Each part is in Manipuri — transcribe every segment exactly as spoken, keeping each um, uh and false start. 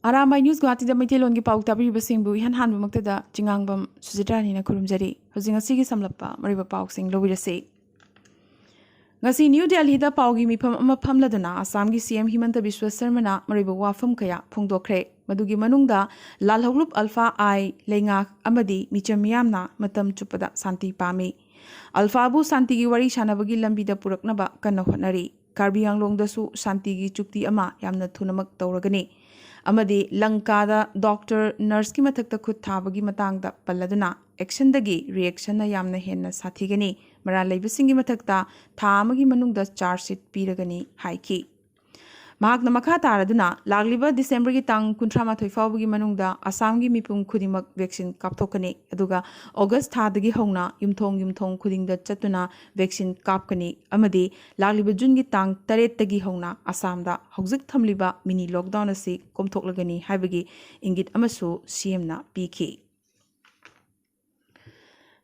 ꯑꯔꯥꯝꯕꯥꯏ ꯅ꯭ꯌꯨꯁ ꯒꯨꯋꯥꯍꯥꯇꯤꯗ ꯃꯩꯇꯩꯂꯣꯟꯒꯤ ꯄꯥꯎ ꯇꯥꯕꯤꯔꯤꯕꯁꯤꯡꯕꯨ ꯏꯍꯥꯟ ꯍꯥꯟꯕꯃꯛꯇꯗ ꯆꯤꯉꯥꯡꯕꯝ ꯁꯨꯖꯤꯇ꯭ꯔꯥꯅꯤꯅ ꯈꯨꯔꯨꯝꯖꯔꯤ꯫ ꯍꯧꯖꯤꯛ ꯉꯁꯤꯒꯤ ꯁꯝꯂꯞꯄ ꯃꯔꯨꯑꯣꯏꯕ ꯄꯥꯎꯁꯤꯡ ꯂꯧꯕꯤꯔꯁꯤ꯫ ꯉꯁꯤ ꯅ꯭ꯌꯨ ꯗꯦꯜꯍꯤꯗ ꯄꯥꯎꯒꯤ ꯃꯤꯐꯝ ꯑꯃ ꯐꯝꯂꯗꯨꯅ ꯑꯁꯥꯝꯒꯤ ꯁꯤ ꯑꯦꯝ ꯍꯤꯃꯟꯇ ꯕꯤꯁ꯭ꯋ ꯁꯔꯃꯅ ꯃꯔꯨꯑꯣꯏꯕ ꯋꯥꯐꯝ ꯀꯌꯥ ꯐꯣꯡꯗꯣꯛꯈ꯭ꯔꯦ꯫ ꯃꯗꯨꯒꯤ ꯃꯅꯨꯡꯗ ꯂꯥꯜꯍꯧꯂꯨꯞ ꯑꯜꯐꯥ ꯑꯥꯏ, ꯂꯩꯉꯥꯛ ꯑꯃꯗꯤ ꯃꯤꯆꯝ ꯃꯤꯌꯥꯝꯅ ꯃꯇꯝ ꯆꯨꯞꯄꯗ ꯁꯥꯟꯇꯤ ꯄꯥꯝꯃꯤ꯫ ꯑꯜꯐꯥꯕꯨ ꯁꯥꯟꯇꯤꯒꯤ ꯋꯥꯔꯤ ꯁꯥꯟꯅꯕꯒꯤ ꯂꯝꯕꯤꯗ ꯄꯨꯔꯛꯅꯕ ꯀꯟꯅ ꯍꯣꯠꯅꯔꯤ꯫ ꯀꯥꯔꯕꯤ ꯑꯪꯂꯣꯡꯗꯁꯨ ꯁꯥꯟꯇꯤꯒꯤ ꯆꯨꯛꯇꯤ ꯑꯃ ꯌꯥꯝꯅ ꯊꯨꯅꯃꯛ ꯇꯧꯔꯒꯅꯤ꯫ ꯑꯃꯗꯤ ꯂꯪꯀꯥꯗ ꯗꯣꯛꯇꯔ, ꯅꯔꯁꯀꯤ ꯃꯊꯛꯇ ꯈꯨꯠ ꯊꯥꯕꯒꯤ ꯃꯇꯥꯡꯗ ꯄꯜꯂꯗꯨꯅ, ꯑꯦꯛꯁꯟꯗꯒꯤ ꯔꯤꯑꯦꯛꯁꯟꯅ ꯌꯥꯝꯅ ꯍꯦꯟꯅ ꯁꯥꯊꯤꯒꯅꯤ꯫ ꯃꯔꯥꯜ ꯂꯩꯕꯁꯤꯡꯒꯤ ꯃꯊꯛꯇ ꯊꯥ ꯑꯃꯒꯤ ꯃꯅꯨꯡꯗ ꯆꯥꯔꯖ ꯁꯤꯠ ꯄꯤꯔꯒꯅꯤ ꯍꯥꯏꯈꯤ꯫ ꯃꯍꯥꯛꯅ ꯃꯈꯥ ꯇꯥꯔꯗꯨꯅ, ꯂꯥꯛꯂꯤꯕ ꯗꯤꯁꯦꯝꯕꯔꯒꯤ ꯇꯥꯡ ꯀꯨꯟꯊ꯭ꯔꯥ ꯃꯥꯊꯣꯏ ꯐꯥꯎꯕꯒꯤ ꯃꯅꯨꯡꯗ ꯑꯁꯥꯝꯒꯤ ꯃꯤꯄꯨꯝ ꯈꯨꯗꯤꯡꯃꯛ ꯚꯦꯛꯁꯤꯟ ꯀꯥꯞꯊꯣꯛꯀꯅꯤ, ꯑꯗꯨꯒ ꯑꯣꯒꯁ ꯊꯥꯗꯒꯤ ꯍꯧꯅ ꯌꯨꯝꯊꯣꯡ ꯌꯨꯝꯊꯣꯡ ꯈꯨꯗꯤꯡꯗ ꯆꯠꯇꯨꯅ ꯚꯦꯛꯁꯤꯟ ꯀꯥꯞꯀꯅꯤ ꯑꯃꯗꯤ ꯂꯥꯛꯂꯤꯕ ꯖꯨꯟꯒꯤ ꯇꯥꯡ ꯇꯔꯦꯠꯇꯒꯤ ꯍꯧꯅ ꯑꯁꯥꯝꯗ ꯍꯧꯖꯤꯛ ꯊꯝꯂꯤꯕ ꯃꯤꯅꯤ ꯂꯣꯛꯗꯥꯎꯟ ꯑꯁꯤ ꯀꯣꯝꯊꯣꯛꯂꯒꯅꯤ ꯍꯥꯏꯕꯒꯤ ꯏꯪꯒꯤꯠ ꯑꯃꯁꯨ ꯁꯤ ꯑꯦꯝꯅ ꯄꯤꯈꯤ꯫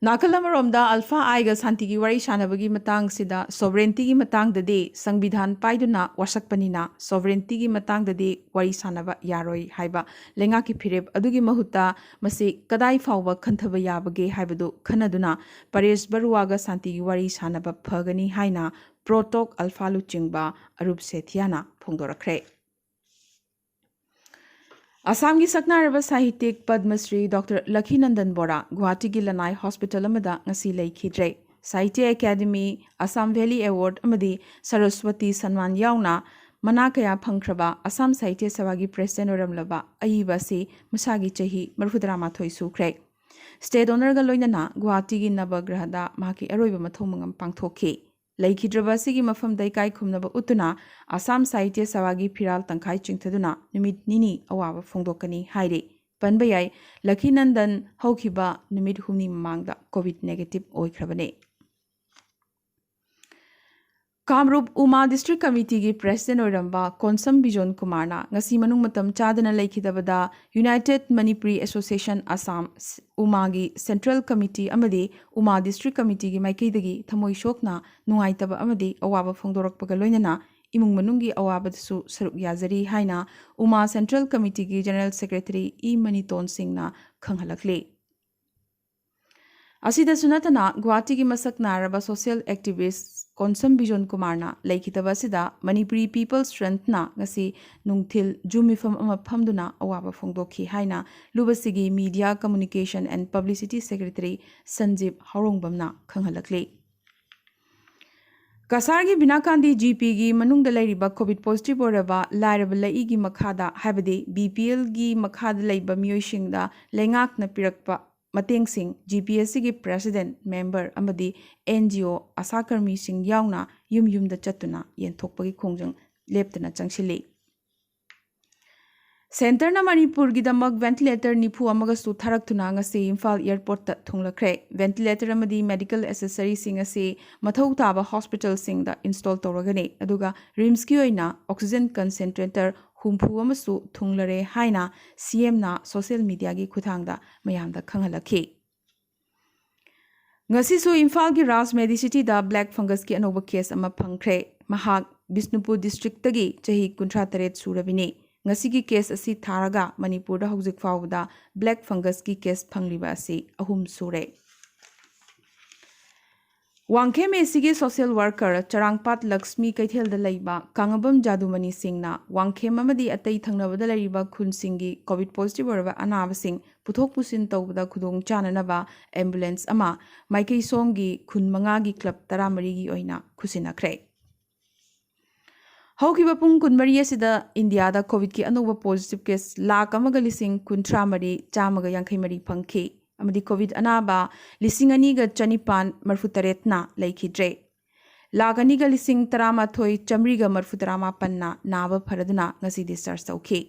ꯅꯥꯀꯜ ꯑꯃꯔꯣꯝꯗ, ꯑꯜꯐꯥ ꯑꯥꯏꯒ ꯁꯥꯟꯇꯤꯒꯤ ꯋꯥꯔꯤ ꯁꯥꯟꯅꯕꯒꯤ ꯃꯇꯥꯡꯁꯤꯗ ꯁꯣꯚꯔꯦꯟꯇꯤꯒꯤ ꯃꯇꯥꯡꯗꯗꯤ ꯁꯪꯕꯤꯙꯥꯟ ꯄꯥꯏꯗꯨꯅ ꯋꯥꯁꯛꯄꯅꯤꯅ ꯁꯣꯚꯔꯦꯟꯇꯤꯒꯤ ꯃꯇꯥꯡꯗꯗꯤ ꯋꯥꯔꯤ ꯁꯥꯟꯅꯕ ꯌꯥꯔꯣꯏ ꯍꯥꯏꯕ ꯂꯩꯉꯥꯛꯀꯤ ꯐꯤꯔꯦꯞ ꯑꯗꯨꯒꯤ ꯃꯍꯨꯠꯇ ꯃꯁꯤ ꯀꯗꯥꯏ ꯐꯥꯎꯕ ꯈꯟꯊꯕ ꯌꯥꯕꯒꯦ ꯍꯥꯏꯕꯗꯨ ꯈꯟꯅꯗꯨꯅ ꯄꯔꯦꯁ ꯕꯔꯨꯋꯥꯒ ꯁꯥꯟꯇꯤꯒꯤ ꯋꯥꯔꯤ ꯁꯥꯟꯅꯕ ꯐꯒꯅꯤ ꯍꯥꯏꯅ ꯄ꯭ꯔꯣ ꯇꯣꯛ ꯑꯜꯐꯥ ꯂꯨꯆꯤꯡꯕ ꯑꯔꯨꯞ ꯁꯦꯊꯤꯌꯥꯅ ꯐꯣꯡꯗꯣꯔꯛꯈ꯭ꯔꯦ꯫ ꯑꯁꯥꯝꯒꯤ ꯁꯛꯅꯥꯏꯔꯕ ꯁꯥꯍꯤꯇ꯭ꯌꯤꯛ ꯄꯗꯃꯁ꯭ꯔꯤ ꯗꯣꯛꯇꯔ ꯂꯈꯤꯅꯟꯗꯟ ꯕꯣꯔꯥ ꯒꯨꯋꯥꯍꯥꯇꯤꯒꯤ ꯂꯅꯥꯏ ꯍꯣꯁꯄꯤꯇꯥꯜ ꯑꯃꯗ ꯉꯁꯤ ꯂꯩꯈꯤꯗ꯭ꯔꯦ꯫ ꯁꯥꯍꯤꯇ꯭ꯌ ꯑꯦꯀꯥꯗꯦꯃꯤ, ꯑꯁꯥꯝ ꯚꯦꯂꯤ ꯑꯦꯋꯥꯔꯗ ꯑꯃꯗꯤ ꯁꯔꯁꯋꯇꯤ ꯁꯟꯃꯥꯟ ꯌꯥꯎꯅ ꯃꯅꯥ ꯀꯌꯥ ꯐꯪꯈ꯭ꯔꯕ ꯑꯁꯥꯝ ꯁꯥꯍꯤꯇ꯭ꯌ ꯁꯚꯥꯒꯤ ꯄ꯭ꯔꯦꯁꯤꯗꯦꯟꯠ ꯑꯣꯏꯔꯝꯂꯕ ꯑꯏꯕ ꯑꯁꯤ ꯃꯁꯥꯒꯤ ꯆꯍꯤ ꯃꯔꯤꯐꯨꯇꯔꯥ ꯃꯥꯊꯣꯏ ꯁꯨꯈ꯭ꯔꯦ꯫ ꯁ꯭ꯇꯦꯠ ꯑꯣꯅꯔꯒ ꯂꯣꯏꯅꯅ ꯒꯨꯋꯥꯍꯥꯇꯤꯒꯤ ꯅꯕꯒ꯭ꯔꯍꯗ ꯃꯍꯥꯛꯀꯤ ꯑꯔꯣꯏꯕ ꯃꯊꯧ ꯃꯉꯝ ꯄꯥꯡꯊꯣꯛꯈꯤ꯫ ꯂꯩꯈꯤꯗ꯭ꯔꯕ ꯑꯁꯤꯒꯤ ꯃꯐꯝꯗ ꯏꯀꯥꯏ ꯈꯨꯝꯅꯕ ꯎꯠꯇꯨꯅ ꯑꯁꯥꯝ ꯁꯥꯍꯤꯇ꯭ꯌ ꯁꯚꯥꯒꯤ ꯐꯤꯔꯥꯜ ꯇꯪꯈꯥꯏ ꯆꯤꯡꯊꯗꯨꯅ ꯅꯨꯃꯤꯠ ꯅꯤꯅꯤ ꯑꯋꯥꯕ ꯐꯣꯡꯗꯣꯛꯀꯅꯤ ꯍꯥꯏꯔꯤ꯫ ꯄꯟꯕ ꯌꯥꯏ, ꯂꯈꯤꯅꯟꯗꯟ ꯍꯧꯈꯤꯕ ꯅꯨꯃꯤꯠ ꯍꯨꯝꯅꯤ ꯃꯃꯥꯡꯗ ꯀꯣꯚꯤꯗ ꯅꯦꯒꯦꯇꯤꯚ ꯑꯣꯏꯈ꯭ꯔꯕꯅꯤ꯫ ꯀꯥꯃꯔꯨꯞ ꯎꯃꯥ ꯗꯤꯁꯇ꯭ꯔꯤꯛ ꯀꯃꯤꯇꯤꯒꯤ ꯄ꯭ꯔꯦꯁꯤꯗꯦꯟꯠ ꯑꯣꯏꯔꯝꯕ ꯀꯣꯟꯁꯝ ꯕꯤꯖꯣꯟ ꯀꯨꯃꯥꯔꯅ ꯉꯁꯤ ꯃꯅꯨꯡ ꯃꯇꯝ ꯆꯥꯗꯅ ꯂꯩꯈꯤꯗꯕꯗ ꯌꯨꯅꯥꯏꯇꯦꯗ ꯃꯅꯤꯄꯨꯔꯤ ꯑꯦꯁꯣꯁꯤꯌꯦꯁꯟ ꯑꯁꯥꯝ, ꯎꯃꯥꯒꯤ ꯁꯦꯟꯇ꯭ꯔꯦꯜ ꯀꯃꯤꯇꯤ ꯑꯃꯗꯤ ꯎꯃꯥ ꯗꯤꯁꯇ꯭ꯔꯤꯛ ꯀꯃꯤꯇꯤꯒꯤ ꯃꯥꯏꯀꯩꯗꯒꯤ ꯊꯃꯣꯏ ꯁꯣꯛꯅ ꯅꯨꯡꯉꯥꯏꯇꯕ ꯑꯃꯗꯤ ꯑꯋꯥꯕ ꯐꯣꯡꯗꯣꯔꯛꯄꯒ ꯂꯣꯏꯅꯅ ꯏꯃꯨꯡ ꯃꯅꯨꯡꯒꯤ ꯑꯋꯥꯕꯗꯁꯨ ꯁꯔꯨꯛ ꯌꯥꯖꯔꯤ ꯍꯥꯏꯅ ꯎꯃꯥ ꯁꯦꯟꯇ꯭ꯔꯦꯜ ꯀꯃꯤꯇꯤꯒꯤ ꯖꯦꯅꯔꯦꯜ ꯁꯦꯀ꯭ꯔꯦꯇꯔꯤ ꯏ ꯃꯅꯤꯇꯣꯟ ꯁꯤꯡꯅ ꯈꯪꯍꯜꯂꯛꯂꯤ꯫ ꯑꯁꯤꯗꯁꯨ ꯅꯠꯇꯅ ꯒꯨꯋꯥꯍꯥꯇꯤꯒꯤ ꯃꯁꯛ ꯅꯥꯏꯔꯕ ꯁꯣꯁꯤꯌꯦꯜ ꯑꯦꯛꯇꯤꯚꯤꯁ꯭ꯠ ꯀꯣꯟꯁꯝ ꯕꯤꯖꯣꯟ ꯀꯨꯃꯥꯔꯅ ꯂꯩꯈꯤꯗꯕ ꯑꯁꯤꯗ ꯃꯅꯤꯄꯨꯔꯤ ꯄꯤꯄꯜꯁ ꯐ꯭ꯔꯟꯠꯅ ꯉꯁꯤ ꯅꯨꯡꯊꯤꯜ ꯖꯨ ꯃꯤꯐꯝ ꯑꯃ ꯐꯝꯗꯨꯅ ꯑꯋꯥꯕ ꯐꯣꯡꯗꯣꯛꯈꯤ ꯍꯥꯏꯅ ꯂꯨꯕꯁꯤꯒꯤ Media, Communication and Publicity Secretary ꯁꯟꯖꯤꯞ ꯍꯥꯎꯔꯣꯡꯕꯝꯅ ꯈꯪꯍꯜꯂꯛꯂꯤ꯫ ꯀꯁꯥꯔꯒꯤ ꯕꯤꯅꯥꯀꯥꯟꯗꯤ ꯖꯤꯄꯤꯒꯤ ꯃꯅꯨꯡꯗ ꯂꯩꯔꯤꯕ ꯀꯣꯚꯤꯗ ꯄꯣꯖꯤꯇꯤꯚ ꯑꯣꯏꯔꯕ ꯂꯥꯏꯔꯕ ꯂꯩꯏꯒꯤ ꯃꯈꯥꯗ, ꯍꯥꯏꯕꯗꯤ ꯕꯤꯄꯤꯑꯦꯜꯒꯤ ꯃꯈꯥꯗ ꯂꯩꯕ ꯃꯤꯑꯣꯏꯁꯤꯡꯗ ꯂꯩꯉꯥꯛꯅ ꯄꯤꯔꯛꯄ ꯃꯇꯦꯡꯁꯤꯡ ꯖꯤꯄꯤꯑꯦꯁꯁꯤꯒꯤ ꯄ꯭ꯔꯦꯁꯤꯗꯦꯟꯠ, ꯃꯦꯝꯕꯔ ꯑꯃꯗꯤ ꯑꯦꯟꯖꯤꯑꯣ ꯑꯁꯥ ꯀꯔꯃꯤꯁꯤꯡ ꯌꯥꯎꯅ ꯌꯨꯝ ꯌꯨꯝꯗ ꯆꯠꯇꯨꯅ ꯌꯦꯟꯊꯣꯛꯄꯒꯤ ꯈꯣꯡꯖꯪ ꯂꯦꯞꯇꯅ ꯆꯪꯁꯤꯜꯂꯤ꯫ ꯁꯦꯟꯇꯔꯅ ꯃꯅꯤꯄꯨꯔꯒꯤꯗꯃꯛ ꯚꯦꯟꯇꯤꯂꯦꯇꯔ ꯅꯤꯐꯨ ꯑꯃꯒꯁꯨ ꯊꯥꯔꯛꯇꯨꯅ ꯉꯁꯤ ꯏꯝꯐꯥꯜ ꯑꯦꯌꯔꯄꯣꯔꯠꯇ ꯊꯨꯡꯂꯈ꯭ꯔꯦ꯫ ꯚꯦꯟꯇꯤꯂꯦꯇꯔ ꯑꯃꯗꯤ ꯃꯦꯗꯤꯀꯦꯜ ꯑꯦꯁꯦꯁꯔꯤꯁꯤꯡ ꯑꯁꯤ ꯃꯊꯧ ꯇꯥꯕ ꯍꯣꯁꯄꯤꯇꯥꯜꯁꯤꯡꯗ ꯏꯟꯁꯇꯣꯜ ꯇꯧꯔꯒꯅꯤ, ꯑꯗꯨꯒ ꯔꯤꯝꯁꯀꯤ ꯑꯣꯏꯅ ꯑꯣꯛꯁꯤꯖꯦꯟ ꯀꯟꯁꯦꯟꯇ꯭ꯔꯦꯇꯔ ꯍꯨꯝꯐꯨ ꯑꯃꯁꯨ ꯊꯨꯡꯂꯔꯦ ꯍꯥꯏꯅ ꯁꯤꯑꯦꯝꯅ ꯁꯣꯁꯤꯌꯦꯜ ꯃꯤꯗꯤꯌꯥꯒꯤ ꯈꯨꯠꯊꯥꯡꯗ ꯃꯌꯥꯝꯗ ꯈꯪꯍꯜꯂꯛꯈꯤ꯫ ꯉꯁꯤꯁꯨ ꯏꯝꯐꯥꯜꯒꯤ ꯔꯥꯖ ꯃꯦꯗꯤꯁꯤꯇꯤꯗ ꯕ꯭ꯂꯦꯛ ꯐꯪꯒꯁꯀꯤ ꯑꯅꯧꯕ ꯀꯦꯁ ꯑꯃ ꯐꯪꯈ꯭ꯔꯦ꯫ ꯃꯍꯥꯛ ꯕꯤꯁꯅꯨꯄꯨꯔ ꯗꯤꯁꯇ꯭ꯔꯤꯛꯇꯒꯤ ꯆꯍꯤ ꯀꯨꯟꯊ꯭ꯔꯥ ꯇꯔꯦꯠ ꯁꯨꯔꯕꯤꯅꯤ꯫ ꯉꯁꯤꯒꯤ ꯀꯦꯁ ꯑꯁꯤ ꯊꯥꯔꯒ ꯃꯅꯤꯄꯨꯔꯗ ꯍꯧꯖꯤꯛ ꯐꯥꯎꯕꯗ ꯕ꯭ꯂꯦꯛ ꯐꯪꯒꯁꯀꯤ ꯀꯦꯁ ꯐꯪꯂꯤꯕ ꯑꯁꯤ ꯑꯍꯨꯝ ꯁꯨꯔꯦ꯫ ꯋꯥꯡꯈꯦꯝ ꯑꯦꯁꯤꯒꯤ ꯁꯣꯁꯤꯌꯦꯜ ꯋꯥꯔꯀꯔ ꯆꯔꯥꯡꯄꯥꯠ ꯂꯛꯁꯃꯤ ꯀꯩꯊꯦꯜꯗ ꯂꯩꯕ ꯀꯥꯉꯕꯝ ꯖꯥꯗꯨꯃꯅꯤ ꯁꯤꯡꯅ ꯋꯥꯡꯈꯦꯝ ꯑꯃꯗꯤ ꯑꯇꯩ ꯊꯪꯅꯕꯗ ꯂꯩꯔꯤꯕ ꯈꯨꯟꯁꯤꯡꯒꯤ ꯀꯣꯚꯤꯗ ꯄꯣꯖꯤꯇꯤꯚ ꯑꯣꯏꯔꯕ ꯑꯅꯥꯕꯁꯤꯡ ꯄꯨꯊꯣꯛ ꯄꯨꯁꯤꯟ ꯇꯧꯕꯗ ꯈꯨꯗꯣꯡ ꯆꯥꯅꯅꯕ ꯑꯦꯝꯕꯨꯂꯦꯟꯁ ꯑꯃ ꯃꯥꯏꯀꯩ ꯁꯣꯝꯒꯤ ꯈꯨꯟ ꯃꯉꯥꯒꯤ ꯀ꯭ꯂꯕ ꯇꯔꯥꯃꯔꯤꯒꯤ ꯑꯣꯏꯅ ꯈꯨꯠꯁꯤꯟꯅꯈ꯭ꯔꯦ꯫ ꯍꯧꯈꯤꯕ ꯄꯨꯡ ꯀꯨꯟꯃꯔꯤ ꯑꯁꯤꯗ ꯏꯟꯗꯤꯌꯥꯗ ꯀꯣꯚꯤꯗꯀꯤ ꯑꯅꯧꯕ ꯄꯣꯖꯤꯇꯤꯚ ꯀꯦꯁ ꯂꯥꯈ ꯑꯃꯒ ꯂꯤꯁꯤꯡ ꯀꯨꯟꯊ꯭ꯔꯥ ꯃꯔꯤ ꯆꯥꯝꯃꯒ ꯌꯥꯡꯈꯩ ꯃꯔꯤ ꯐꯪꯈꯤ ꯑꯃꯗꯤ ꯀꯣꯚꯤꯗ ꯑꯅꯥꯕ ꯂꯤꯁꯤꯡ ꯑꯅꯤꯒ ꯆꯅꯤꯄꯥꯟ ꯃꯔꯤꯐꯨ ꯇꯔꯦꯠꯅ ꯂꯩꯈꯤꯗ꯭ꯔꯦ꯫ ꯂꯥꯈ ꯑꯅꯤꯒ ꯂꯤꯁꯤꯡ ꯇꯔꯥꯃꯥꯊꯣꯏ ꯆꯥꯝꯃꯔꯤꯒ ꯃꯔꯤꯐꯨ ꯇꯔꯥꯃꯥꯄꯟꯅ ꯅꯥꯕ ꯐꯔꯗꯨꯅ ꯉꯁꯤ ꯗꯤꯁꯆꯥꯔꯖ ꯇꯧꯈꯤ꯫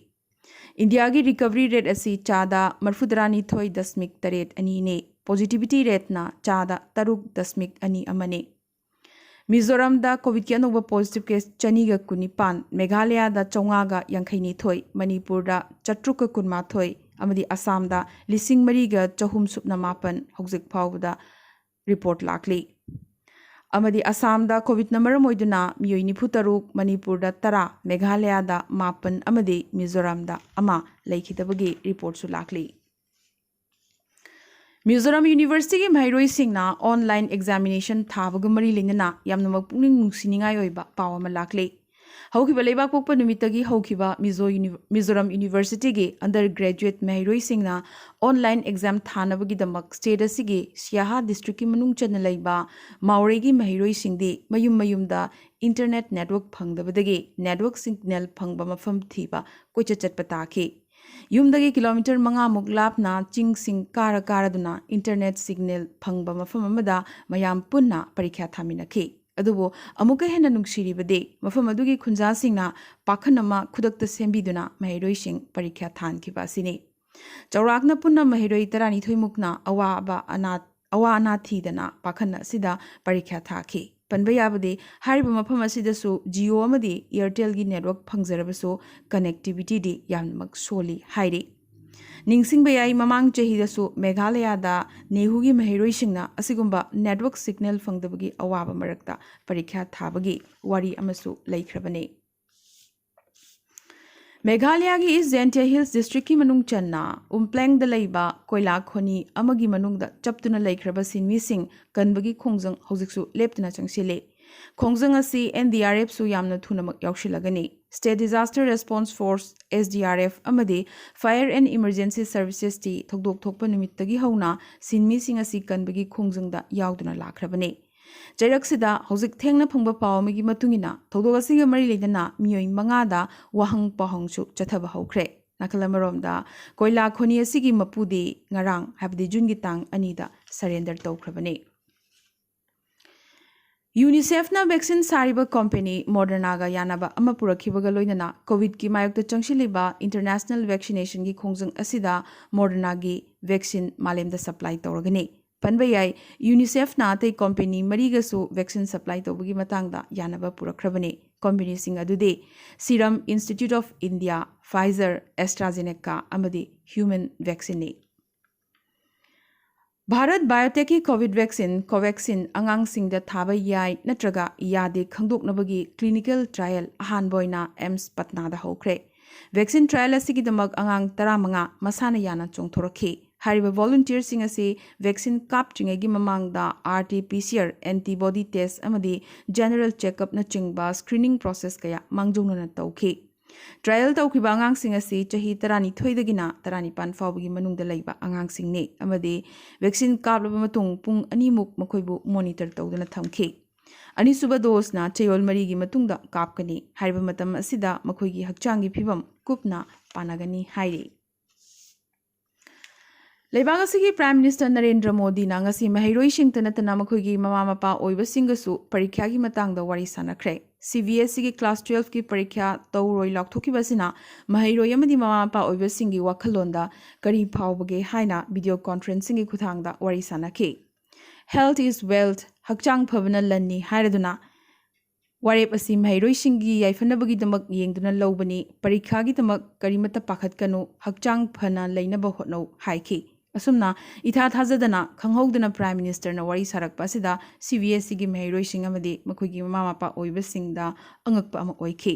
ꯏꯟꯗꯤꯌꯥꯒꯤ ꯔꯤꯀꯚꯔꯤ ꯔꯦꯠ ꯑꯁꯤ ꯆꯥꯗ ꯃꯔꯤꯐꯨꯇꯔꯥꯅꯤꯊꯣꯏ ꯗꯁꯃꯤꯛ ꯇꯔꯦꯠ ꯑꯅꯤꯅꯤ꯫ ꯄꯣꯖꯤꯇꯤꯚꯤꯇꯤ ꯔꯦꯠꯅ ꯆꯥꯗ ꯇꯔꯨꯛ ꯗꯁꯃꯤꯛ ꯑꯅꯤ ꯑꯃꯅꯤ꯫ ꯃꯤꯖꯣꯔꯥꯝꯗ ꯀꯣꯚꯤꯗꯀꯤ ꯑꯅꯧꯕ ꯄꯣꯖꯤꯇꯤꯚ ꯀꯦꯁ ꯆꯅꯤꯒ ꯀꯨꯟꯅꯤꯄꯥꯟ, ꯃꯦꯘꯥꯂꯌꯥꯗ ꯆꯥꯝꯃꯉꯥꯒ ꯌꯥꯡꯈꯩꯅꯤꯊꯣꯏ, ꯃꯅꯤꯄꯨꯔꯗ ꯆꯥꯇ꯭ꯔꯨꯛꯀ ꯀꯨꯟꯃꯥꯊꯣꯏ ꯑꯃꯗꯤ ꯑꯁꯥꯝꯗ ꯂꯤꯁꯤꯡ ꯃꯔꯤꯒ ꯆꯍꯨꯝ ꯁꯨꯞꯅ ꯃꯥꯄꯟ ꯍꯧꯖꯤꯛ ꯐꯥꯎꯕꯗ ꯔꯤꯄꯣꯔꯠ ꯂꯥꯛꯂꯤ꯫ ꯑꯃꯗꯤ ꯑꯁꯥꯝꯗ ꯀꯣꯚꯤꯗꯅ ꯃꯔꯝ ꯑꯣꯏꯗꯨꯅ ꯃꯤꯑꯣꯏ ꯅꯤꯐꯨ ꯇꯔꯨꯛ, ꯃꯅꯤꯄꯨꯔꯗ ꯇꯔꯥ, ꯃꯦꯘꯥꯂꯌꯥꯗ ꯃꯥꯄꯟ ꯑꯃꯗꯤ ꯃꯤꯖꯣꯔꯥꯝꯗ ꯑꯃ ꯂꯩꯈꯤꯗꯕꯒꯤ ꯔꯤꯄꯣꯔꯠꯁꯨ ꯂꯥꯛꯂꯤ꯫ ꯃꯤꯖꯣꯔꯥꯝ ꯌꯨꯅꯤꯚꯔꯁꯤꯇꯤꯒꯤ ꯃꯍꯩꯔꯣꯏꯁꯤꯡꯅ ꯑꯣꯟꯂꯥꯏꯟ ꯑꯦꯛꯖꯥꯃꯤꯅꯦꯁꯟ ꯊꯥꯕꯒ ꯃꯔꯤ ꯂꯩꯅꯅ ꯌꯥꯝꯅꯃꯛ ꯄꯨꯛꯅꯤꯡ ꯅꯨꯡꯁꯤꯅꯤꯡꯉꯥꯏ ꯑꯣꯏꯕ ꯄꯥꯎ ꯑꯃ ꯂꯥꯛꯂꯤ꯫ ꯍꯧꯈꯤꯕ ꯂꯩꯕꯥꯛꯄꯣꯛꯄ ꯅꯨꯃꯤꯠꯇꯒꯤ ꯍꯧꯈꯤꯕ ꯃꯤꯖꯣ ꯌꯨꯅꯤ-, ꯃꯤꯖꯣꯔꯥꯝ ꯌꯨꯅꯤꯚꯔꯁꯤꯇꯤꯒꯤ ꯑꯟꯗꯔ ꯒ꯭ꯔꯦꯖꯨꯑꯦꯠ ꯃꯍꯩꯔꯣꯏꯁꯤꯡꯅ ꯑꯣꯟꯂꯥꯏꯟ ꯑꯦꯛꯖꯥꯝ ꯊꯥꯅꯕꯒꯤꯗꯃꯛ ꯁ꯭ꯇꯦꯠ ꯑꯁꯤꯒꯤ ꯁꯤꯌꯥꯍꯥ ꯗꯤꯁꯇ꯭ꯔꯤꯛꯀꯤ ꯃꯅꯨꯡ ꯆꯟꯅ ꯂꯩꯕ ꯃꯥꯎꯔꯩꯒꯤ ꯃꯍꯩꯔꯣꯏꯁꯤꯡꯗꯤ ꯃꯌꯨꯝ ꯃꯌꯨꯝꯗ ꯏꯟꯇꯔꯅꯦꯠ ꯅꯦꯠꯋꯔꯛ ꯐꯪꯗꯕꯗꯒꯤ ꯅꯦꯠꯋꯔꯛ ꯁꯤꯒꯅꯦꯜ ꯐꯪꯕ ꯃꯐꯝ ꯊꯤꯕ ꯀꯣꯏꯆꯠ ꯆꯠꯄ ꯇꯥꯈꯤ꯫ ꯌꯨꯝꯗꯒꯤ ꯀꯤꯂꯣꯃꯤꯇꯔ ꯃꯉꯥꯃꯨꯛ ꯂꯥꯞꯅ ꯆꯤꯡꯁꯤꯡ ꯀꯥꯔ ꯀꯥꯔꯗꯨꯅ ꯏꯟꯇꯔꯅꯦꯠ ꯁꯤꯒꯅꯦꯜ ꯐꯪꯕ ꯃꯐꯝ ꯑꯃꯗ ꯃꯌꯥꯝ ꯄꯨꯟꯅ ꯄꯔꯤꯈ꯭ꯌꯥ ꯊꯥꯃꯤꯟꯅꯈꯤ꯫ ꯑꯗꯨꯕꯨ ꯑꯃꯨꯛꯀ ꯍꯦꯟꯅ ꯅꯨꯡꯁꯤꯔꯤꯕꯗꯤ ꯃꯐꯝ ꯑꯗꯨꯒꯤ ꯈꯨꯟꯖꯥꯁꯤꯡꯅ ꯄꯥꯈꯟ ꯑꯃ ꯈꯨꯗꯛꯇ ꯁꯦꯝꯕꯤꯗꯨꯅ ꯃꯍꯩꯔꯣꯏꯁꯤꯡ ꯄꯔꯤꯈ꯭ꯌꯥ ꯊꯥꯍꯟꯈꯤꯕ ꯑꯁꯤꯅꯤ꯫ ꯆꯥꯎꯔꯥꯛꯅ ꯄꯨꯟꯅ ꯃꯍꯩꯔꯣꯏ ꯇꯔꯥꯅꯤꯊꯣꯏ ꯃꯨꯛꯅ ꯑꯋꯥꯕ ꯑꯅꯥ, ꯑꯋꯥ ꯑꯅꯥ ꯊꯤꯗꯅ ꯄꯥꯈꯟ ꯑꯁꯤꯗ ꯄꯔꯤꯈ꯭ꯌꯥ ꯊꯥꯈꯤ꯫ ꯄꯟꯕ ꯌꯥꯕꯗꯤ ꯍꯥꯏꯔꯤꯕ ꯃꯐꯝ ꯑꯁꯤꯗꯁꯨ ꯖꯤꯑꯣ ꯑꯃꯗꯤ ꯑꯦꯌꯔꯇꯦꯜꯒꯤ ꯅꯦꯠꯋꯔꯛ ꯐꯪꯖꯔꯕꯁꯨ ꯀꯅꯦꯛꯇꯤꯚꯤꯇꯤꯗꯤ ꯌꯥꯝꯅꯃꯛ ꯁꯣꯜꯂꯤ ꯍꯥꯏꯔꯤ꯫ ꯅꯤꯡꯁꯤꯡꯕ ꯌꯥꯏ, ꯃꯃꯥꯡ ꯆꯍꯤꯗꯁꯨ ꯃꯦꯘꯥꯂꯌꯥꯗ ꯅꯦꯍꯨꯒꯤ ꯃꯍꯩꯔꯣꯏꯁꯤꯡꯅ ꯑꯁꯤꯒꯨꯝꯕ ꯅꯦꯠꯋꯔꯛ ꯁꯤꯒꯅꯦꯜ ꯐꯪꯗꯕꯒꯤ ꯑꯋꯥꯕ ꯃꯔꯛꯇ ꯄꯔꯤꯈ꯭ꯌꯥ ꯊꯥꯕꯒꯤ ꯋꯥꯔꯤ ꯑꯃꯁꯨ ꯂꯩꯈ꯭ꯔꯕꯅꯤ꯫ ꯃꯦꯘꯥꯂꯌꯥꯒꯤ ꯏꯁ ꯖꯦꯟꯇꯤꯌꯥ ꯍꯤꯜꯁ ꯗꯤꯁꯇ꯭ꯔꯤꯛꯀꯤ ꯃꯅꯨꯡ ꯆꯟꯅ ꯎꯝꯄ꯭ꯂꯦꯡꯗ ꯂꯩꯕ ꯀꯣꯏꯂꯥ ꯈꯣꯅꯤ ꯑꯃꯒꯤ ꯃꯅꯨꯡꯗ ꯆꯞꯇꯨꯅ ꯂꯩꯈ꯭ꯔꯕ ꯁꯤꯟꯃꯤꯁꯤꯡ ꯀꯟꯕꯒꯤ ꯈꯣꯡꯖꯪ ꯍꯧꯖꯤꯛꯁꯨ ꯂꯦꯞꯇꯅ ꯆꯪꯁꯤꯜꯂꯤ꯫ ꯈꯣꯡꯖꯪ ꯑꯁꯤ ꯑꯦꯟ ꯗꯤ ꯑꯥꯔ ꯑꯦꯐꯁꯨ ꯌꯥꯝꯅ ꯊꯨꯅꯃꯛ ꯌꯥꯎꯁꯤꯜꯂꯒꯅꯤ꯫ State disaster response force, S D R F, ꯑꯃꯗꯤ ꯐꯥꯌꯔ ꯑꯦꯟ ꯏꯃꯔꯖꯦꯟꯁꯤ ꯁꯔꯚꯤꯁꯦꯁꯇꯤ ꯊꯧꯗꯣꯛ ꯊꯣꯛꯄ ꯅꯨꯃꯤꯠꯇꯒꯤ ꯍꯧꯅ ꯁꯤꯟꯃꯤꯁꯤꯡ ꯑꯁꯤ ꯀꯟꯕꯒꯤ ꯈꯣꯡꯖꯪꯗ ꯌꯥꯎꯗꯨꯅ ꯂꯥꯛꯈ꯭ꯔꯕꯅꯤ꯫ ꯆꯩꯔꯛꯁꯤꯗ ꯍꯧꯖꯤꯛ ꯊꯦꯡꯅ ꯐꯪꯕ ꯄꯥꯎ ꯑꯃꯒꯤ ꯃꯇꯨꯡ ꯏꯟꯅ, ꯊꯧꯗꯣꯛ ꯑꯁꯤꯒ ꯃꯔꯤ ꯂꯩꯅꯅ ꯃꯤꯑꯣꯏ ꯃꯉꯥꯗ ꯋꯥꯍꯪ ꯄꯥꯎꯍꯪꯁꯨ ꯆꯠꯊꯕ ꯍꯧꯈ꯭ꯔꯦ꯫ ꯅꯥꯀꯜ ꯑꯃꯔꯣꯝꯗ, ꯀꯣꯏꯂꯥ ꯈꯣꯅꯤ ꯑꯁꯤꯒꯤ ꯃꯄꯨꯗꯤ ꯉꯔꯥꯡ, ꯍꯥꯏꯕꯗꯤ ꯖꯨꯟꯒꯤ ꯇꯥꯡ ꯑꯅꯤꯗ ꯁꯔꯦꯟꯗꯔ ꯇꯧꯈ꯭ꯔꯕꯅꯤ꯫ ꯌꯨꯅꯤꯁꯦꯐꯅ ꯚꯦꯛꯁꯤꯟ ꯁꯥꯔꯤꯕ ꯀꯣꯝꯄꯦꯅꯤ ꯃꯣꯗꯔꯅꯥꯒ ꯌꯥꯅꯕ ꯑꯃ ꯄꯨꯔꯛꯈꯤꯕꯒ ꯂꯣꯏꯅꯅ ꯀꯣꯚꯤꯗꯀꯤ ꯃꯥꯌꯣꯛꯇ ꯆꯪꯁꯤꯜꯂꯤꯕ ꯏꯟꯇꯔꯅꯦꯁꯅꯦꯜ ꯚꯦꯛꯁꯤꯅꯦꯁꯟꯒꯤ ꯈꯣꯡꯖꯪ ꯑꯁꯤꯗ ꯃꯣꯗꯔꯅꯥꯒꯤ ꯚꯦꯛꯁꯤꯟ ꯃꯥꯂꯦꯝꯗ ꯁꯄ꯭ꯂꯥꯏ ꯇꯧꯔꯒꯅꯤ꯫ ꯄꯟꯕ ꯌꯥꯏ, ꯌꯨꯅꯤꯁꯦꯐꯅ ꯑꯇꯩ ꯀꯣꯝꯄꯦꯅꯤ ꯃꯔꯤꯒꯁꯨ ꯚꯦꯛꯁꯤꯟ ꯁꯄ꯭ꯂꯥꯏ ꯇꯧꯕꯒꯤ ꯃꯇꯥꯡꯗ ꯌꯥꯅꯕ ꯄꯨꯔꯛꯈ꯭ꯔꯕꯅꯤ꯫ ꯀꯣꯝꯄꯦꯅꯤꯁꯤꯡ ꯑꯗꯨꯗꯤ Serum Institute of India, Pfizer, AstraZeneca ꯑꯃꯗꯤ ꯍ꯭ꯌꯨꯃꯦꯟ ꯚꯦꯛꯁꯤꯟꯅꯤ꯫ ꯚꯥꯔꯠ ꯕꯥꯌꯣꯇꯦꯛꯀꯤ ꯀꯣꯚꯤꯗ ꯚꯦꯛꯁꯤꯟ ꯀꯣꯚꯦꯛꯁꯤꯟ ꯑꯉꯥꯡꯁꯤꯡꯗ ꯊꯥꯕ ꯌꯥꯏ ꯅꯠꯇ꯭ꯔꯒ ꯌꯥꯗꯦ ꯈꯪꯗꯣꯛꯅꯕꯒꯤ ꯀ꯭ꯂꯤꯅꯤꯀꯦꯜ ꯇ꯭ꯔꯥꯌꯦꯜ ꯑꯍꯥꯟꯕ ꯑꯣꯏꯅ ꯑꯦꯝꯁ ꯄꯠꯅꯥꯗ ꯍꯧꯈ꯭ꯔꯦ꯫ ꯚꯦꯛꯁꯤꯟ ꯇ꯭ꯔꯥꯌꯦꯜ ꯑꯁꯤꯒꯤꯗꯃꯛ ꯑꯉꯥꯡ ꯇꯔꯥꯃꯉꯥ ꯃꯁꯥꯅ ꯌꯥꯅ ꯆꯣꯡꯊꯣꯔꯛꯈꯤ꯫ ꯍꯥꯏꯔꯤꯕ ꯚꯣꯂꯨꯟꯇꯤꯌꯔꯁꯤꯡ ꯑꯁꯤ ꯚꯦꯛꯁꯤꯟ ꯀꯥꯞꯇ꯭ꯔꯤꯉꯩꯒꯤ ꯃꯃꯥꯡꯗ RT-PCR antibody test ꯑꯃꯗꯤ general checkup ꯅꯆꯤꯡꯕ screening process ꯀꯌꯥ ꯃꯥꯡꯖꯧꯅꯅ ꯇꯧꯈꯤ꯫ ꯇ꯭ꯔꯥꯌꯦꯜ ꯇꯧꯈꯤꯕ ꯑꯉꯥꯡꯁꯤꯡ ꯑꯁꯤ ꯆꯍꯤ ꯇꯔꯥꯅꯤꯊꯣꯏꯗꯒꯤꯅ ꯇꯔꯥꯅꯤꯄꯥꯟ ꯐꯥꯎꯕꯒꯤ ꯃꯅꯨꯡꯗ ꯂꯩꯕ ꯑꯉꯥꯡꯁꯤꯡꯅꯤ ꯑꯃꯗꯤ ꯚꯦꯛꯁꯤꯟ ꯀꯥꯞꯂꯕ ꯃꯇꯨꯡ ꯄꯨꯡ ꯑꯅꯤꯃꯨꯛ ꯃꯈꯣꯏꯕꯨ ꯃꯣꯅꯤꯇꯔ ꯇꯧꯗꯨꯅ ꯊꯝꯈꯤ꯫ ꯑꯅꯤꯁꯨꯕ ꯗꯣꯁꯅ ꯆꯌꯣꯜ ꯃꯔꯤꯒꯤ ꯃꯇꯨꯡꯗ ꯀꯥꯞꯀꯅꯤ꯫ ꯍꯥꯏꯔꯤꯕ ꯃꯇꯝ ꯑꯁꯤꯗ ꯃꯈꯣꯏꯒꯤ ꯍꯛꯆꯥꯡꯒꯤ ꯐꯤꯕꯝ ꯀꯨꯞꯅ ꯄꯥꯅꯒꯅꯤ ꯍꯥꯏꯔꯤ꯫ ꯂꯩꯕꯥꯛ ꯑꯁꯤꯒꯤ Prime Minister ꯅꯔꯦꯟꯗ꯭ꯔ ꯃꯣꯗꯤꯅ ꯉꯁꯤ ꯃꯍꯩꯔꯣꯏꯁꯤꯡꯇ ꯅꯠꯇꯅ ꯃꯈꯣꯏꯒꯤ ꯃꯃꯥ ꯃꯄꯥ ꯑꯣꯏꯕꯁꯤꯡꯒꯁꯨ ꯄꯔꯤꯈ꯭ꯌꯥꯒꯤ ꯃꯇꯥꯡꯗ ꯋꯥꯔꯤ ꯁꯥꯟꯅꯈ꯭ꯔꯦ꯫ CBSEꯒꯤ class twelveꯀꯤ ꯄꯔꯤꯈ꯭ꯌꯥ ꯇꯧꯔꯣꯏ ꯂꯥꯎꯊꯣꯛꯈꯤꯕ ꯑꯁꯤꯅ ꯃꯍꯩꯔꯣꯏ ꯑꯃꯗꯤ ꯃꯃꯥ ꯃꯄꯥ ꯑꯣꯏꯕꯁꯤꯡꯒꯤ ꯋꯥꯈꯜꯂꯣꯟꯗ ꯀꯔꯤ ꯐꯥꯎꯕꯒꯦ ꯍꯥꯏꯅ video conferencingꯒꯤ ꯈꯨꯠꯊꯥꯡꯗ ꯋꯥꯔꯤ ꯁꯥꯟꯅꯈꯤ꯫ Health is wealth, ꯍꯛꯆꯥꯡ ꯐꯕꯅ ꯂꯟꯅꯤ ꯍꯥꯏꯔꯗꯨꯅ ꯋꯥꯔꯦꯞ ꯑꯁꯤ ꯃꯍꯩꯔꯣꯏꯁꯤꯡꯒꯤ ꯌꯥꯏꯐꯅꯕꯒꯤꯗꯃꯛ ꯌꯦꯡꯗꯨꯅ ꯂꯧꯕꯅꯤ, ꯄꯔꯤꯈꯥꯒꯤꯗꯃꯛ ꯀꯔꯤꯃꯠꯇ ꯄꯥꯈꯠꯀꯅꯨ, ꯍꯛꯆꯥꯡ ꯐꯅ ꯂꯩꯅꯕ ꯍꯣꯠꯅꯧ ꯍꯥꯏꯈꯤ꯫ ꯑꯁꯨꯝꯅ ꯏꯊꯥ ꯊꯥꯖꯗꯅ ꯈꯪꯍꯧꯗꯅ Prime Ministerꯅ ꯋꯥꯔꯤ ꯁꯥꯔꯛꯄ ꯑꯁꯤꯗ CBSEꯒꯤ ꯃꯍꯩꯔꯣꯏꯁꯤꯡ ꯑꯃꯗꯤ ꯃꯈꯣꯏꯒꯤ ꯃꯃꯥ ꯃꯄꯥ ꯑꯣꯏꯕꯁꯤꯡꯗ ꯑꯉꯛꯄ ꯑꯃ ꯑꯣꯏꯈꯤ꯫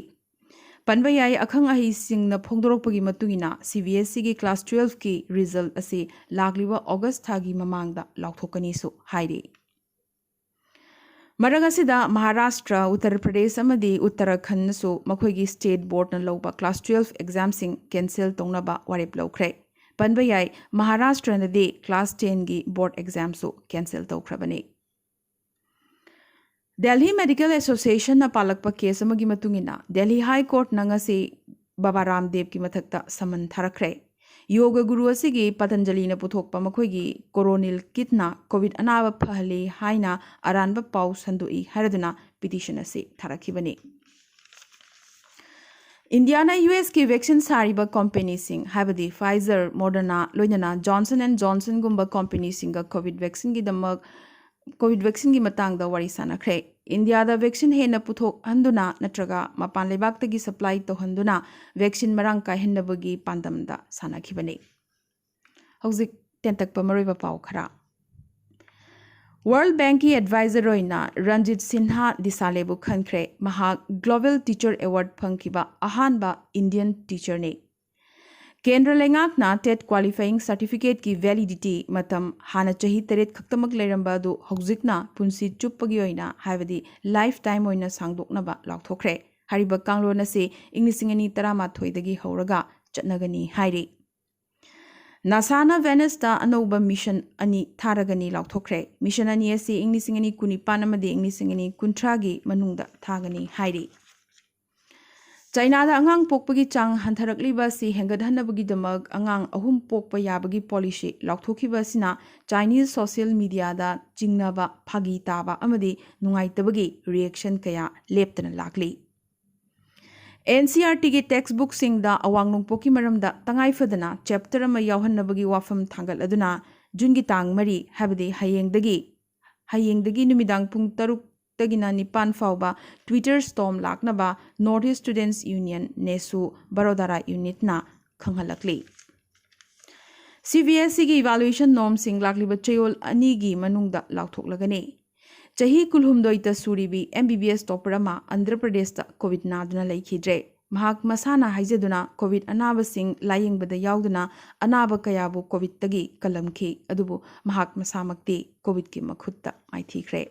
ꯄꯟꯕ ꯌꯥꯏ, ꯑꯈꯪ ꯑꯍꯩꯁꯤꯡꯅ ꯐꯣꯡꯗꯣꯔꯛꯄꯒꯤ ꯃꯇꯨꯡ ꯏꯟꯅ CBSEꯒꯤ class twelveꯀꯤ result ꯑꯁꯤ ꯂꯥꯛꯂꯤꯕ August ꯊꯥꯒꯤ ꯃꯃꯥꯡꯗ ꯂꯥꯎꯊꯣꯛꯀꯅꯤꯁꯨ ꯍꯥꯏꯔꯤ꯫ ꯃꯔꯛ ꯑꯁꯤꯗ ꯃꯍꯥꯔꯥꯁꯇ꯭ꯔ, ꯎꯠꯇꯔ ꯄ꯭ꯔꯗꯦꯁ ꯑꯃꯗꯤ ꯎꯠꯇꯔꯥꯈꯟꯗꯁꯨ ꯃꯈꯣꯏꯒꯤ state boardꯅ ꯂꯧꯕ class twelve examꯁꯤꯡ cancel ꯇꯧꯅꯕ ꯋꯥꯔꯦꯞ ꯂꯧꯈ꯭ꯔꯦ꯫ ꯄꯟꯕ ꯌꯥꯏ, ꯃꯍꯥꯔꯥꯁꯇ꯭ꯔꯅꯗꯤ class tenꯒꯤ board examꯁꯨ cancel ꯇꯧꯈ꯭ꯔꯕꯅꯤ꯫ Delhi Medical Associationꯅ ꯄꯥꯜꯂꯛꯄ case ꯑꯃꯒꯤ ꯃꯇꯨꯡ ꯏꯟꯅ Delhi High Courtꯅ ꯉꯁꯤ ꯕꯥꯕꯥ ꯔꯥꯝꯗꯦꯕꯀꯤ ꯃꯊꯛꯇ summon ꯊꯥꯔꯛꯈ꯭ꯔꯦ꯫ ꯌꯣꯒ ꯒꯨꯔꯨ ꯑꯁꯤꯒꯤ ꯄꯇꯟꯖꯂꯤꯅ ꯄꯨꯊꯣꯛꯄ ꯃꯈꯣꯏꯒꯤ Coronil kitꯅ COVID ꯑꯅꯥꯕ ꯐꯍꯜꯂꯤ ꯍꯥꯏꯅ ꯑꯔꯥꯟꯕ ꯄꯥꯎ ꯁꯟꯗꯣꯛꯏ ꯍꯥꯏꯔꯗꯨꯅ petition ꯑꯁꯤ ꯊꯥꯔꯛꯈꯤꯕꯅꯤ꯫ ꯏꯟꯗꯤꯌꯥꯅ USꯀꯤ vaccine ꯁꯥꯔꯤꯕ companyꯁꯤꯡ, ꯍꯥꯏꯕꯗꯤ Pfizer, Moderna, ꯂꯣꯏꯅꯅ Johnson and Johnsonꯒꯨꯝꯕ companyꯁꯤꯡꯒ COVID vaccineꯒꯤꯗꯃꯛ, COVID vaccineꯒꯤ ꯃꯇꯥꯡꯗ ꯋꯥꯔꯤ ꯁꯥꯟꯅꯈ꯭ꯔꯦ꯫ ꯏꯟꯗꯤꯌꯥꯗ vaccine ꯍꯦꯟꯅ ꯄꯨꯊꯣꯛꯍꯟꯗꯨꯅ ꯅꯠꯇ꯭ꯔꯒ ꯃꯄꯥꯟ ꯂꯩꯕꯥꯛꯇꯒꯤ supply ꯇꯧꯍꯟꯗꯨꯅ vaccine ꯃꯔꯥꯡ ꯀꯥꯏꯍꯟꯅꯕꯒꯤ ꯄꯥꯟꯗꯝꯗ ꯁꯥꯟꯅꯈꯤꯕꯅꯤ꯫ ꯍꯧꯖꯤꯛ ꯇꯦꯟꯇꯛꯄ ꯃꯔꯨꯑꯣꯏꯕ ꯄꯥꯎ ꯈꯔ꯫ World Bankꯀꯤ advisor ꯑꯣꯏꯅ ꯔꯟꯖꯤꯠ ꯁꯤꯟꯍꯥ ꯗꯤꯁꯥꯂꯦꯕꯨ ꯈꯟꯈ꯭ꯔꯦ꯫ ꯃꯍꯥꯛ Global Teacher Award ꯐꯪꯈꯤꯕ ꯑꯍꯥꯟꯕ Indian teacherꯅꯤ꯫ ꯀꯦꯟꯗ꯭ꯔ ꯂꯩꯉꯥꯛꯅ TET qualifying certificateꯀꯤ validity ꯃꯇꯝ ꯍꯥꯟꯅ ꯆꯍꯤ ꯇꯔꯦꯠ ꯈꯛꯇꯃꯛ ꯂꯩꯔꯝꯕ ꯑꯗꯨ ꯍꯧꯖꯤꯛꯅ ꯄꯨꯟꯁꯤ ꯆꯨꯞꯄꯒꯤ ꯑꯣꯏꯅ, ꯍꯥꯏꯕꯗꯤ lifetime ꯑꯣꯏꯅ ꯁꯥꯡꯗꯣꯛꯅꯕ ꯂꯥꯎꯊꯣꯛꯈ꯭ꯔꯦ꯫ ꯍꯥꯏꯔꯤꯕ ꯀꯥꯡꯂꯣꯟ ꯑꯁꯤ ꯏꯪ ꯂꯤꯁꯤꯡ ꯑꯅꯤ ꯇꯔꯥꯃꯥꯊꯣꯏꯗꯒꯤ ꯍꯧꯔꯒ ꯆꯠꯅꯒꯅꯤ ꯍꯥꯏꯔꯤ꯫ NASAꯅ Venusꯇ ꯑꯅꯧꯕ mission ꯑꯅꯤ ꯊꯥꯔꯒꯅꯤ ꯂꯥꯎꯊꯣꯛꯈ꯭ꯔꯦ꯫ Mission ꯑꯅꯤ ꯑꯁꯤ ꯏꯪ ꯂꯤꯁꯤꯡ ꯑꯅꯤ ꯀꯨꯟꯅꯤꯄꯥꯟ ꯑꯃꯗꯤ ꯏꯪ ꯂꯤꯁꯤꯡ ꯑꯅꯤ ꯀꯨꯟꯊ꯭ꯔꯥꯒꯤ ꯃꯅꯨꯡꯗ ꯊꯥꯒꯅꯤ ꯍꯥꯏꯔꯤ꯫ ꯆꯥꯏꯅꯥꯗ ꯑꯉꯥꯡ ꯄꯣꯛꯄꯒꯤ ꯆꯥꯡ ꯍꯟꯊꯔꯛꯂꯤꯕ ꯑꯁꯤ ꯍꯦꯟꯒꯠꯍꯟꯅꯕꯒꯤꯗꯃꯛ ꯑꯉꯥꯡ ꯑꯍꯨꯝ ꯄꯣꯛꯄ ꯌꯥꯕꯒꯤ policy ꯂꯥꯎꯊꯣꯛꯈꯤꯕ ꯑꯁꯤꯅ Chinese social mediaꯗ ꯆꯤꯡꯅꯕ, ꯐꯥꯒꯤ ꯇꯥꯕ ꯑꯃꯗꯤ ꯅꯨꯡꯉꯥꯏꯇꯕꯒꯤ reaction ꯀꯌꯥ ꯂꯦꯞꯇꯅ ꯂꯥꯛꯂꯤ꯫ NCERTꯒꯤ textbookꯁꯤꯡꯗ ꯑꯋꯥꯡ ꯅꯣꯡꯄꯣꯛꯀꯤ ꯃꯔꯝꯗ ꯇꯉꯥꯏ ꯐꯗꯅ chapter ꯑꯃ ꯌꯥꯎꯍꯟꯅꯕꯒꯤ ꯋꯥꯐꯝ ꯊꯥꯡꯒꯠꯂꯗꯨꯅ Juneꯒꯤ ꯇꯥꯡ ꯃꯔꯤ, ꯍꯥꯏꯕꯗꯤ ꯍꯌꯦꯡꯗꯒꯤ, ꯍꯌꯦꯡꯗꯒꯤ ꯅꯨꯃꯤꯗꯥꯡ ꯄꯨꯡ ꯇꯔꯨꯛꯇꯒꯤꯅ ꯅꯤꯄꯥꯟ ꯐꯥꯎꯕ Twitter storm ꯂꯥꯛꯅꯕ North East Students Union, NESU, ꯕꯔꯣꯗꯥꯔꯥ unitꯅ ꯈꯪꯍꯜꯂꯛꯂꯤ꯫ CBSEꯒꯤ evaluation normꯁꯤꯡ ꯂꯥꯛꯂꯤꯕ ꯆꯌꯣꯜ ꯑꯅꯤꯒꯤ ꯃꯅꯨꯡꯗ ꯂꯥꯎꯊꯣꯛꯂꯒꯅꯤ꯫ ꯆꯍꯤ ꯀꯨꯟꯍꯨꯝꯗꯣꯏꯇ ꯁꯨꯔꯤꯕꯤ MBBS topper ꯑꯃ ꯑꯟꯙ꯭ꯔ ꯄ꯭ꯔꯗꯦꯁꯇ COVID ꯅꯥꯗꯨꯅ ꯂꯩꯈꯤꯗ꯭ꯔꯦ꯫ ꯃꯍꯥꯛ ꯃꯁꯥꯅ ꯍꯥꯏꯖꯗꯨꯅ COVID ꯑꯅꯥꯕꯁꯤꯡ ꯂꯥꯌꯦꯡꯕꯗ ꯌꯥꯎꯗꯨꯅ ꯑꯅꯥꯕ ꯀꯌꯥꯕꯨ COVIDꯇꯒꯤ ꯀꯜꯂꯝꯈꯤ, ꯑꯗꯨꯕꯨ ꯃꯍꯥꯛ ꯃꯁꯥꯃꯛꯇꯤ COVIDꯀꯤ ꯃꯈꯨꯠꯇ ꯃꯥꯏꯊꯤꯈ꯭ꯔꯦ꯫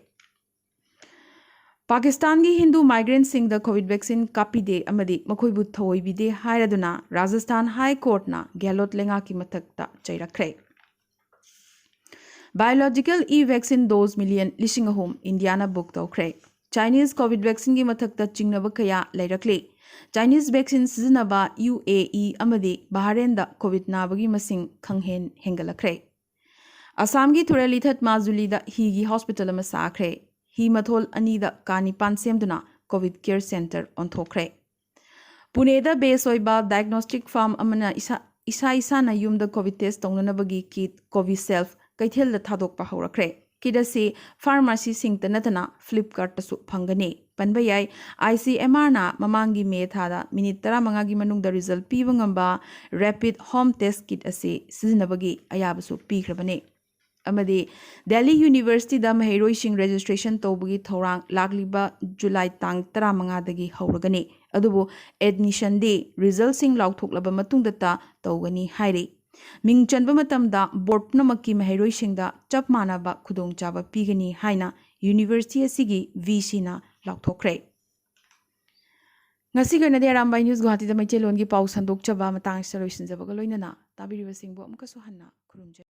ꯄꯥꯀꯤꯁꯇꯥꯟꯒꯤ ꯍꯤꯟꯗꯨ migrantꯁꯤꯡꯗ COVID vaccine ꯀꯥꯞꯄꯤꯗꯦ ꯑꯃꯗꯤ ꯃꯈꯣꯏꯕꯨ ꯊꯧꯑꯣꯏꯕꯤꯗꯦ ꯍꯥꯏꯔꯗꯨꯅ Rajasthan High Courtꯅ Gehlot ꯂꯩꯉꯥꯛꯀꯤ ꯃꯊꯛꯇ ꯆꯩꯔꯛꯈ꯭ꯔꯦ꯫ Biological e-vaccine dose million ꯂꯤꯁꯤꯡ ꯑꯍꯨꯝ ꯏꯟꯗꯤꯌꯥꯅ book ꯇꯧꯈ꯭ꯔꯦ꯫ Chinese COVID vaccineꯒꯤ ꯃꯊꯛꯇ ꯆꯤꯡꯅꯕ ꯀꯌꯥ ꯂꯩꯔꯛꯂꯤ꯫ Chinese vaccine ꯁꯤꯖꯤꯟꯅꯕ UAE ꯑꯃꯗꯤ ꯕꯍꯔꯦꯟꯗ COVID ꯅꯥꯕꯒꯤ ꯃꯁꯤꯡ ꯈꯪꯍꯦꯟ ꯍꯦꯟꯒꯠꯂꯛꯈ꯭ꯔꯦ꯫ ꯑꯁꯥꯝꯒꯤ ꯊꯨꯔꯦꯂꯤꯊꯠ ꯃꯥꯖꯨꯂꯤꯗ ꯍꯤꯒꯤ hospital ꯑꯃ ꯁꯥꯈ꯭ꯔꯦ꯫ ꯍꯤ ꯃꯊꯣꯜ ꯑꯅꯤꯗ ꯀꯥ ꯅꯤꯄꯥꯟ ꯁꯦꯝꯗꯨꯅ COVID care center ꯑꯣꯟꯊꯣꯛꯈ꯭ꯔꯦ꯫ ꯄꯨꯅꯦꯗ base ꯑꯣꯏꯕ diagnostic firm ꯑꯃꯅ ꯏꯁꯥ, ꯏꯁꯥ ꯏꯁꯥꯅ ꯌꯨꯝꯗ COVID test ꯇꯧꯅꯅꯕꯒꯤ kit Coviself ꯀꯩꯊꯦꯜꯗ ꯊꯥꯗꯣꯛꯄ ꯍꯧꯔꯛꯈ꯭ꯔꯦ꯫ Kit ꯑꯁꯤ pharmacyꯁꯤꯡꯇ ꯅꯠꯇꯅ Flipkartꯇꯁꯨ ꯐꯪꯒꯅꯤ꯫ ꯄꯟꯕ ꯌꯥꯏ, ICMRꯅ ꯃꯃꯥꯡꯒꯤ ꯃꯦ ꯊꯥꯗ minute ꯇꯔꯥꯃꯉꯥꯒꯤ ꯃꯅꯨꯡꯗ result ꯄꯤꯕ ꯉꯝꯕ rapid home test kit ꯑꯁꯤ ꯁꯤꯖꯤꯟꯅꯕꯒꯤ ꯑꯌꯥꯕꯁꯨ ꯄꯤꯈ꯭ꯔꯕꯅꯤ꯫ ꯑꯃꯗꯤ ꯗꯦꯜꯂꯤ ꯌꯨꯅꯤꯚꯔꯁꯤꯇꯤꯗ ꯃꯍꯩꯔꯣꯏꯁꯤꯡ ꯔꯦꯖꯤꯁꯇ꯭ꯔꯦꯁꯟ ꯇꯧꯕꯒꯤ ꯊꯧꯔꯥꯡ ꯂꯥꯛꯂꯤꯕ ꯖꯨꯂꯥꯏ ꯇꯥꯡ ꯇꯔꯥꯃꯉꯥꯗꯒꯤ ꯍꯧꯔꯒꯅꯤ꯫ ꯑꯗꯨꯕꯨ ꯑꯦꯗꯃꯤꯁꯟꯗꯤ ꯔꯤꯖꯜꯁꯤꯡ ꯂꯥꯎꯊꯣꯛꯂꯕ ꯃꯇꯨꯡꯗꯇ ꯇꯧꯒꯅꯤ ꯍꯥꯏꯔꯤ꯫ ꯃꯤꯡ ꯆꯟꯕ ꯃꯇꯝꯗ ꯕꯣꯔꯗ ꯄꯨꯝꯅꯃꯛꯀꯤ ꯃꯍꯩꯔꯣꯏꯁꯤꯡꯗ ꯆꯞ ꯃꯥꯟꯅꯕ ꯈꯨꯗꯣꯡꯆꯥꯕ ꯄꯤꯒꯅꯤ ꯍꯥꯏꯅ ꯌꯨꯅꯤꯚꯔꯁꯤꯇꯤ ꯑꯁꯤꯒꯤ ꯚꯤꯁꯤꯅ ꯂꯥꯎꯊꯣꯛꯈ꯭ꯔꯦ꯫ ꯉꯁꯤꯒꯤ ꯑꯣꯏꯅꯗꯤ ꯑꯔꯥꯝꯕꯥꯏ ꯅ꯭ꯌꯨꯁ ꯒꯨꯋꯥꯍꯥꯇꯤꯗ ꯃꯩꯇꯩꯂꯣꯟꯒꯤ ꯄꯥꯎ ꯁꯟꯗꯣꯛꯆꯕ ꯃꯇꯥꯡ ꯑꯁꯤꯗ ꯂꯣꯏꯁꯤꯟꯖꯕꯒ ꯂꯣꯏꯅꯅ ꯇꯥꯕꯤꯔꯤꯕꯁꯤꯡꯕꯨ ꯑꯃꯨꯛꯀꯁꯨ ꯍꯟꯅ ꯈꯨꯔꯨꯝꯖꯔꯤ꯫